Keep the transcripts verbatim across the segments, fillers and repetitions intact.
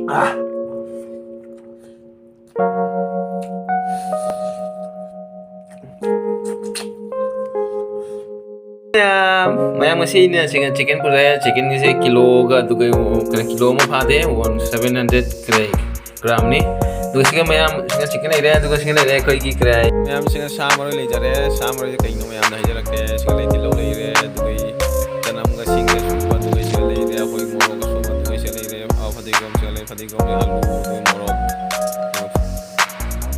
ꯑꯥ! ꯃꯌꯥꯝ, ꯃꯌꯥꯝ, ꯉꯁꯤ ꯑꯩꯅ ꯆꯤꯀꯟ, ꯆꯤꯀꯟ ꯄꯨꯔꯛꯑꯦ꯫ ꯆꯤꯀꯟꯒꯤꯁꯦ ꯀꯤꯂꯣꯒ, ꯑꯗꯨꯒ ꯀꯩꯅꯣ, ꯀꯤꯂꯣ ꯑꯃ ꯐꯥꯗꯦ, ꯋꯥꯟ ꯁꯚꯦꯟ ꯍꯟꯗ꯭ꯔꯦꯠ ꯀꯗꯥꯏ ꯒ꯭ꯔꯥꯝꯅꯤ꯫ ꯑꯗꯨꯒ ꯁꯤꯒ ꯃꯌꯥꯝ, ꯁꯤꯒ ꯆꯤꯀꯟ ꯂꯩꯔꯦ, ꯑꯗꯨꯒ ꯁꯤꯒ ꯂꯩꯔꯦ ꯑꯩꯈꯣꯏꯒꯤ ꯀꯔꯤ ꯍꯥꯏ, ꯃꯌꯥꯝ, ꯁꯤꯒ ꯁꯥ ꯃꯔꯣꯏ ꯂꯩꯖꯔꯦ꯫ ꯁꯥ ꯃꯔꯣꯏꯁꯦ ꯀꯩꯅꯣ ꯃꯌꯥꯝꯅ ꯍꯥꯏꯖꯔꯛꯀꯦ꯫ ꯁꯤꯒ ꯂꯩ, ꯇꯤꯜꯍꯧ ꯂꯩꯔꯦ, ꯑꯗꯨꯒ ꯆꯅꯝꯒ ꯁꯤꯡꯒ ꯁꯨꯕ, ꯑꯗꯨꯒ ꯁꯤꯒ ꯂꯩꯔꯦ ꯑꯩꯈꯣꯏ ꯃꯣꯔꯣꯛ ꯑꯁꯨꯕ, ꯑꯗꯨꯒ ꯁꯤꯒ ꯂꯩꯔꯦ, ꯑ, ꯐꯗꯤꯒꯣꯝ ꯁꯤꯒ ꯂꯩ, ꯐꯗꯤꯒꯣꯝ, ꯑꯂꯨ, ꯑꯗꯨꯒ ꯃꯣꯔꯣꯛ,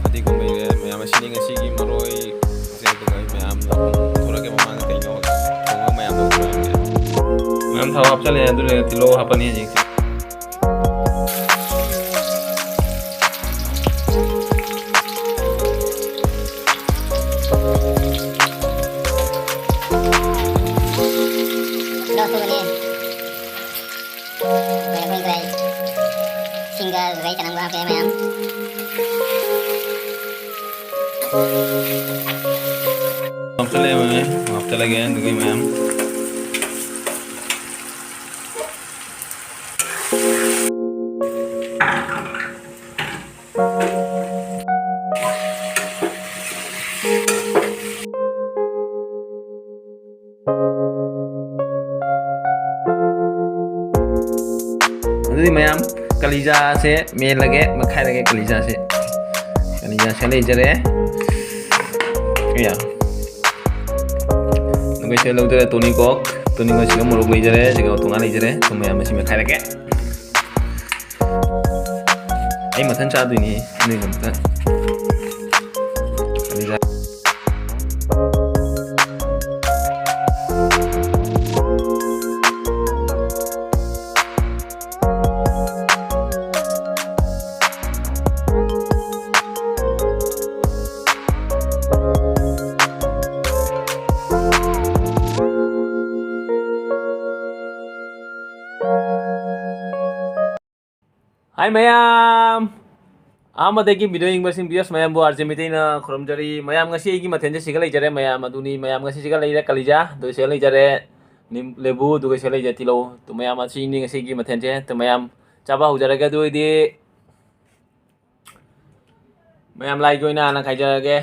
ꯐꯗꯤꯒꯣꯝ ꯂꯩꯔꯦ꯫ ꯃꯌꯥꯝ ꯑꯁꯤꯅꯤ ꯉꯁꯤꯒꯤ ꯃꯔꯣꯏ꯫ ꯑꯗꯨꯒ ꯑꯩ ꯃꯌꯥꯝꯗ ꯄꯨꯊꯣꯔꯛꯀꯦ ꯃꯃꯥꯡꯗ ꯀꯩꯅꯣ ꯊꯣꯡꯉꯒ ꯃꯌꯥꯝꯗ ꯄꯨꯊꯣꯔꯛꯀꯦ꯫ ꯃꯌꯥꯝ ꯊꯥꯎ ꯍꯥꯞꯆꯜꯂꯦ, ꯑꯗꯨ ꯂꯣꯏꯔꯒ ꯇꯤꯜꯍꯧ ꯍꯥꯞꯄꯅꯤ ꯍꯧꯖꯤꯛꯁꯦ꯫ ꯇꯤꯜꯍꯧ ꯍꯥꯞꯄꯅꯤ꯫ ꯑꯩꯈꯣꯏ ꯉꯁꯥꯏ ꯁꯤꯡꯒ ꯉꯁꯥꯏ ꯆꯅꯝꯒ ꯍꯥꯞꯄꯦ ꯃꯌꯥꯝ꯫ ꯍꯥꯞꯆꯜꯂꯦ ꯃꯌꯥꯝ, ꯍꯥꯞꯆꯜꯂꯒꯦ ꯑꯗꯨꯒ ꯃꯌꯥꯝ꯫ ꯑꯗꯨꯗꯤ ꯃꯌꯥꯝ, ꯀꯂꯤꯖꯥꯁꯦ ꯃꯦꯜꯂꯒꯦ, ꯃꯠꯈꯥꯏꯔꯒꯦ ꯀꯂꯤꯖꯥꯁꯦ꯫ ꯀꯂꯤꯖꯥꯁꯦ ꯂꯩꯖꯔꯦ꯫ ꯌꯥ꯫ ꯑꯗꯨꯒ ꯁꯤꯗ ꯂꯧꯖꯔꯦ ꯇꯨꯅꯤꯡꯈꯣꯛ꯫ ꯇꯨꯅꯤꯡꯈꯣꯛꯁꯤꯒ ꯃꯣꯔꯣꯛ ꯂꯩꯖꯔꯦ, ꯁꯤꯒ ꯇꯣꯉꯥꯟ ꯂꯩꯖꯔꯦ꯫ ꯑꯗꯨ ꯃꯌꯥꯝ ꯑꯁꯤ ꯃꯦꯠꯈꯥꯏꯔꯒꯦ꯫ ꯑꯩ ꯃꯊꯟ ꯆꯥꯗꯣꯏꯅꯤ, ꯑꯗꯨꯒꯤꯗꯃꯛꯇ꯫ ꯍꯥꯏ ꯃꯌꯥꯝ! ꯑꯍꯥꯟꯕꯗꯒꯤ video ꯌꯦꯡꯕꯁꯤꯡ viewers ꯃꯌꯥꯝꯕꯨ ꯑꯥꯔ ꯖꯦ ꯃꯩꯇꯩꯅ ꯈꯨꯔꯨꯝꯖꯔꯤ꯫ ꯃꯌꯥꯝ, ꯉꯁꯤ ꯑꯩꯒꯤ ꯃꯊꯦꯜꯁꯦ ꯁꯤꯒ ꯂꯩꯖꯔꯦ ꯃꯌꯥꯝ꯫ ꯑꯗꯨꯅꯤ ꯃꯌꯥꯝ, ꯉꯁꯤ ꯁꯤꯒ ꯂꯩꯔꯦ ꯀꯂꯤꯖꯥ, ꯑꯗꯨ ꯁꯤꯒ ꯂꯩꯖꯔꯦ ꯅꯤꯝ-, ꯂꯦꯕꯨ, ꯑꯗꯨꯒ ꯁꯤꯒ ꯂꯩꯖꯔꯦ ꯇꯤꯜꯍꯧ꯫ ꯑꯗꯨ ꯃꯌꯥꯝ, ꯑꯁꯤꯅꯤ ꯉꯁꯤꯒꯤ ꯃꯊꯦꯜꯁꯦ꯫ ꯑꯗꯨ ꯃꯌꯥꯝ, ꯆꯥꯕ ꯍꯧꯖꯔꯒꯦ꯫ ꯑꯗꯨ ꯑꯣꯏꯗꯤ ꯃꯌꯥꯝ ꯂꯥꯏꯒꯤ ꯑꯣꯏꯅ ꯍꯥꯟꯅ ꯈꯥꯏꯖꯔꯒꯦ꯫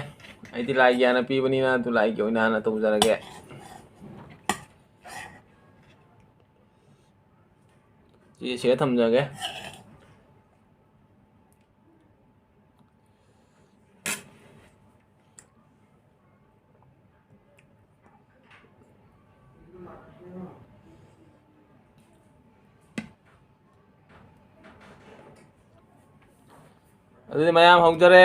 ꯑꯩꯗꯤ ꯂꯥꯏꯒꯤ ꯍꯥꯟꯅ ꯄꯤꯕꯅꯤꯅ, ꯑꯗꯨ ꯂꯥꯏꯒꯤ ꯑꯣꯏꯅ ꯍꯥꯟꯅ ꯇꯧꯖꯔꯒꯦ꯫ ꯁꯤ ꯁꯤꯗ ꯊꯝꯖꯒꯦ꯫ ꯑꯗꯨꯗꯤ ꯃꯌꯥꯝ ꯍꯧꯖꯔꯦ꯫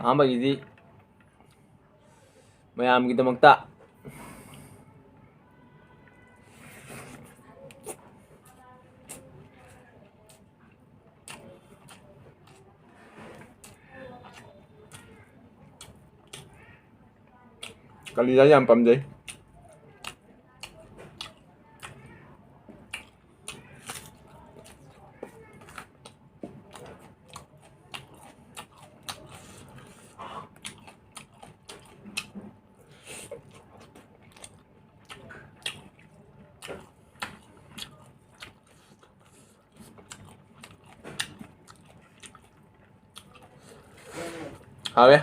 ꯑꯍꯥꯟꯕꯒꯤꯗꯤ ꯃꯌꯥꯝꯒꯤꯗꯃꯛꯇ ꯀꯂꯤꯖꯥ ꯌꯥꯝ ꯄꯥꯝꯖꯩ꯫ ꯍꯥꯎꯋꯦ꯫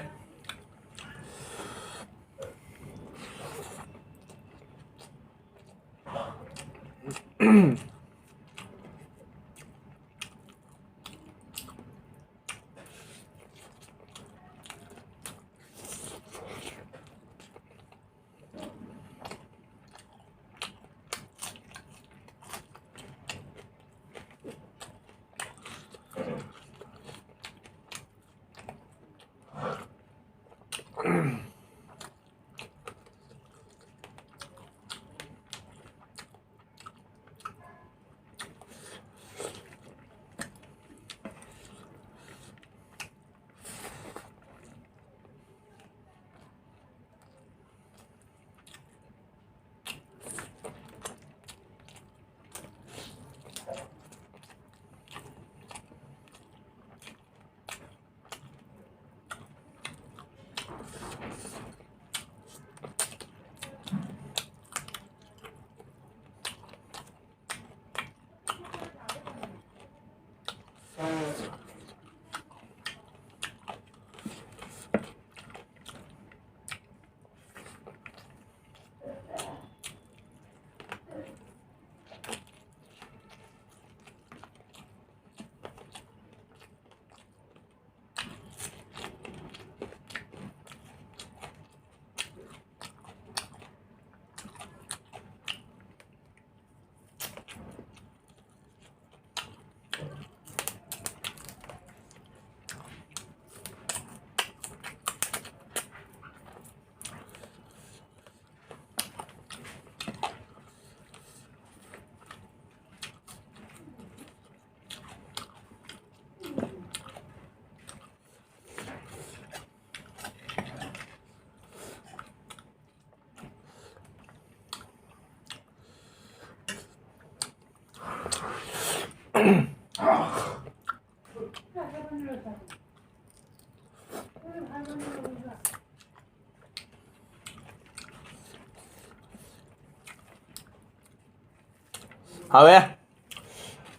ꯍꯥꯎꯋꯦ꯫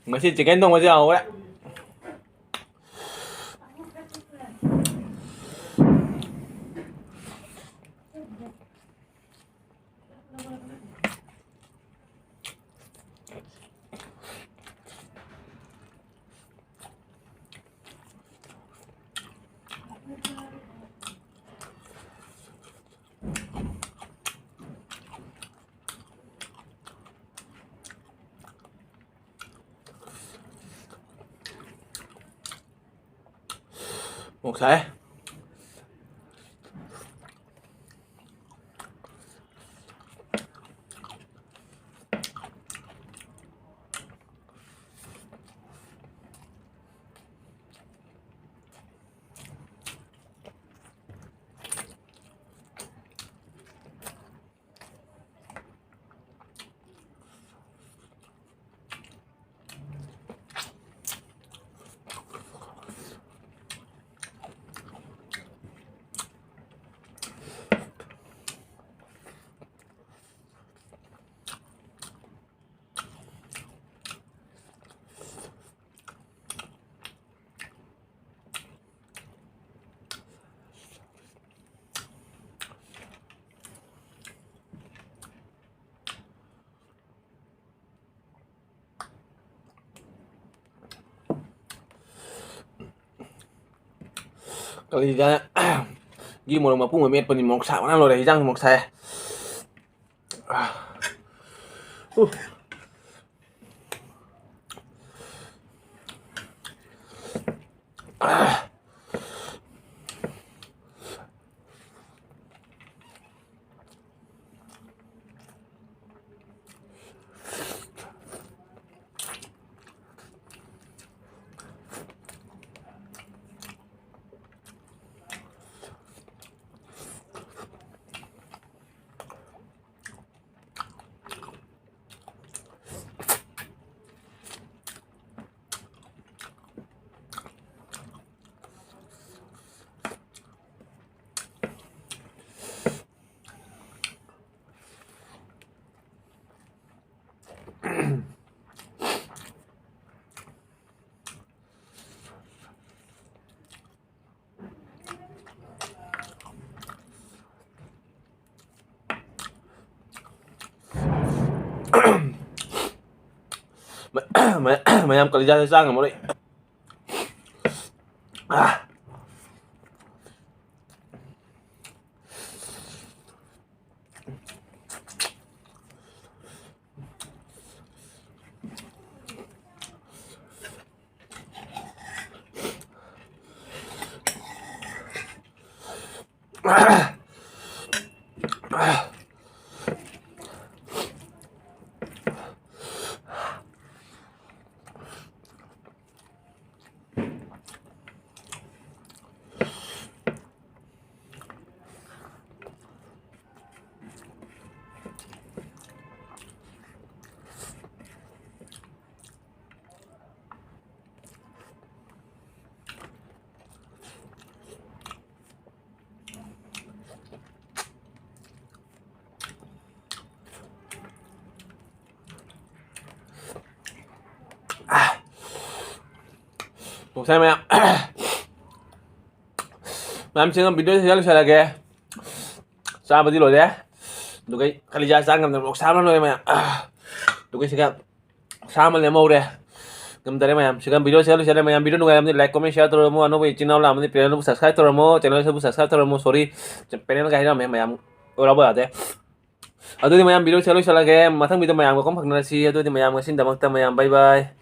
ꯉꯁꯤ chicken ꯊꯣꯡꯕꯁꯦ ꯍꯥꯎꯋꯦ꯫ ꯃꯣꯔꯣꯛ ꯁꯥꯏ꯫ ꯀꯂꯤꯖꯥꯒꯤ ꯃꯣꯔꯣꯛ ꯃꯄꯨꯝ ꯑꯃ ꯃꯦꯠꯄꯅꯤ, ꯃꯣꯔꯣꯛ ꯁꯥꯕꯅ ꯂꯣꯏꯔꯦ, ꯍꯤꯟꯖꯥꯡꯁꯨ ꯃꯣꯔꯣꯛ ꯁꯥꯏ꯫ ꯎ꯫ ꯃꯌꯥꯝ ꯀꯂꯤꯖꯥꯁꯦ ꯆꯥ ꯉꯝꯃꯔꯣꯏ꯫ ꯑꯥ꯫ ꯅꯨꯡꯁꯥꯏ ꯃꯌꯥꯝ꯫ ꯃꯌꯥꯝ ꯆꯪꯉ video ꯁꯤꯗ ꯂꯣꯏꯁꯤꯜꯂꯒꯦ꯫ ꯆꯥꯕꯗꯤ ꯂꯣꯏꯔꯦ꯫ ꯑꯗꯨꯒ ꯑꯩ ꯀꯂꯤꯖꯥ ꯆꯥ ꯉꯝꯗꯅ ꯃꯣꯔꯣꯛ ꯁꯥꯕꯅ ꯂꯣꯏꯔꯦ ꯃꯌꯥꯝ꯫ ꯑꯗꯨꯒ ꯁꯤꯒ ꯁꯥ ꯑꯃ ꯂꯦꯝꯍꯧꯔꯦ꯫ ꯉꯝꯗꯔꯦ ꯃꯌꯥꯝ, ꯁꯤꯒ video ꯁꯦ ꯂꯣꯏꯁꯤꯜꯂꯦ ꯃꯌꯥꯝ꯫ Video ꯅꯨꯡꯉꯥꯏꯔꯝꯗꯤ like, comment, share ꯇꯧꯔꯝꯃꯣ꯫ ꯑꯅꯧꯕ channel ꯂꯥꯛꯑꯝꯗꯤ channel ꯕꯨ subscribe ꯇꯧꯔꯝꯃꯣ, channel ꯁꯤꯕꯨ subscribe ꯇꯧꯔꯝꯃꯣ꯫ Sorry, panel ꯒ ꯍꯥꯏꯔꯝꯃꯦ ꯃꯌꯥꯝ, ꯎꯔꯥꯎꯕ ꯌꯥꯗꯦ꯫ ꯑꯗꯨꯗꯤ ꯃꯌꯥꯝ, video ꯁꯦ ꯂꯣꯏꯁꯤꯜꯂꯒꯦ꯫ ꯃꯊꯪ video ꯃꯌꯥꯝꯒ ꯀꯣꯝ ꯐꯪꯅꯔꯁꯤ꯫ ꯑꯗꯨꯗꯤ ꯃꯌꯥꯝ, ꯉꯁꯤꯒꯤꯗꯃꯛꯇ ꯃꯌꯥꯝ bye bye꯫